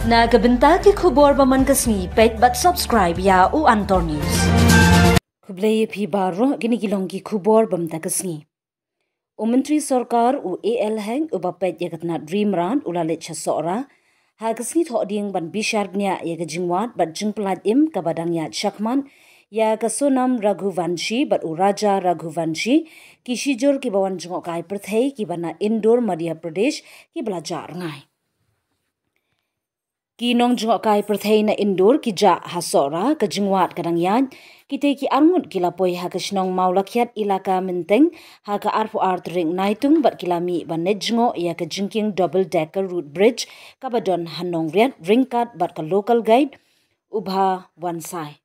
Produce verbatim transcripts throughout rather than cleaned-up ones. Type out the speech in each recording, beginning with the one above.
Na ka bynta ki khubor ba man ka sngi, peit bad subscribe ïa U Antor News. Khublei ïa phi baroh, kine ki long ki khubor ba mynta ka sngi. U Myntri Sorkar u A L Hek uba peit ïa ka tnat ri mrad u la leit sha Sohra ha ka sngi Thohdieng ban bishar bniah ïa ka jingwad bad jingpyllait im kaba dang ïaid shakhmat ïa ka Sonam Raghuvanshi bad u Raja Raghuvanshi, ki shijur kiba wan jngohkai pyrthei kiba na Indore, Madhya Pradesh, kiba la jah rngai. Ki nongjngohkai pyrthei na Indore ki jah ha Sohra, ka jingwad ka dang ïaid. Kitei ki arngut ki la poi ha ka shnong Mawlakhiat, Ilaka Mynteng, ha ka arphew ar tarik Naitung bad ki la mih ban leit jngoh ïa ka jingkieng double decker root bridge kaba don ha Nongriat, ryngkat bad ka local guide u Bha Wansai.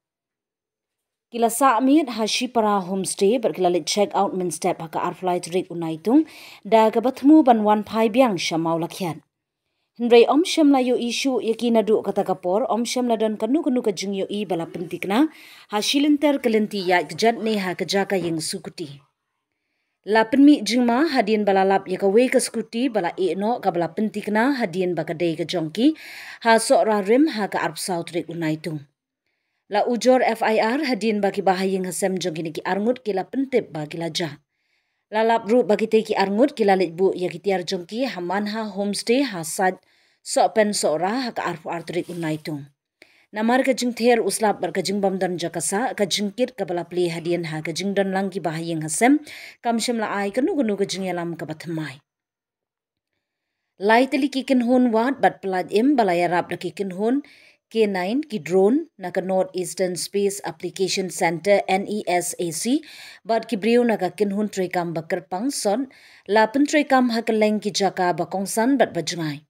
Ki la sah miet ha Shipara Homestay bad ki la leit check out mynstep ha ka arphew lai tarik u Naitung, da kaba thmu ban wan phai biang sha Mawlakhiat. Hynrei ym shym la ïohi shuh ïa ki naduh kata ka por, ym shym la don kano kano ka jingïohi ba la pynthikna ha shilynter ka lynti ïaid kjat ne ha ka jaka ïing sukuti. La pynmih jingma hadien ba la lap ïa kawei ka skuti ba la ïeh noh kaba la pynthikna hadien ba ka dei ka jong ki ha Sohra Rim ha ka arphew saw tarik u Naitung. La ujor F I R hadien ba ki bahaïing hasem jong kine ki arngut ki la pyntip ba ki la jah. La lap ruh ba kitei ki arngut ki la leit buh ïa ki tiar jong ki ha Manha Homestay ha Said Sohpen Sohra ha ka arphew ar tarik u Naitung. Namar ka jingther u slap bad ka jingbym don jaka sah, ka jingkit kaba la plie hadien ha ka jingdon lang ki bahaïing hasem kam shym la ai kano kano ka jingïalam kaba thymmai. Lai tylli ki kynhun wad bad pyllait im ba la ïarap da ki kynhun K nine, ki drone na ka North Eastern Space Application Centre, N E S A C, bad ki briew na ka kynhun treikam ba kyrpang SOT la pyntreikam ha kylleng ki jaka ba kongsan bad ba jngai.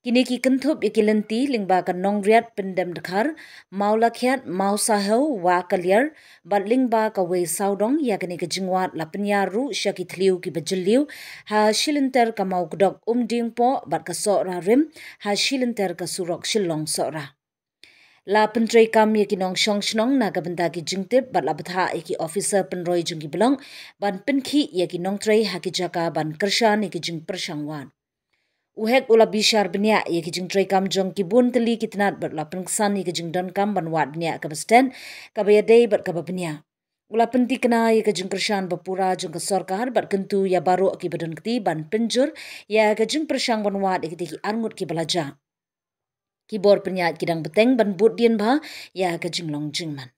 Kine ki kynthup ïa ki lynti lyngba ka Nongriat, Pyndem Dkhar, Mawlakhiat, Mawsahew, Wah Kaliar, bad lyngba kawei sawdong. Ïa kane ka jingwad la pynïar ruh sha ki thliew kiba jylliew ha shilynter ka Mawkdok, Umdiengpoh bad ka Sohra Rim ha shilynter ka surok Shillong Sohra. La pyntreikam ïa ki nongshong shnong na ka bynta ki jingtip bad la bthah ïa ki officer pynroi jong ki block ban pynkhih ïa ki nongtrei ha ki jaka ban kyrshan ïa ki jingpyrshang wad. U Hek u la bishar bniah ïa ki jingtreikam jong ki bun tylli ki tnat bad u la pynksan ïa ki jingdonkam ban wad bniah kaba stet, kaba ïadei bad kaba bniah. U la pynthikna ïa ka jingkyrshan ba pura jong ka sorkar bad kyntu ïa baroh kiba don kti ban pynjur ïa ka jingpyrshang ban wad ïa kitei ki arngut kiba la jah. Ki bor pynïaid ki dang bteng ban bud dien bha ïa ka jinglong jingman.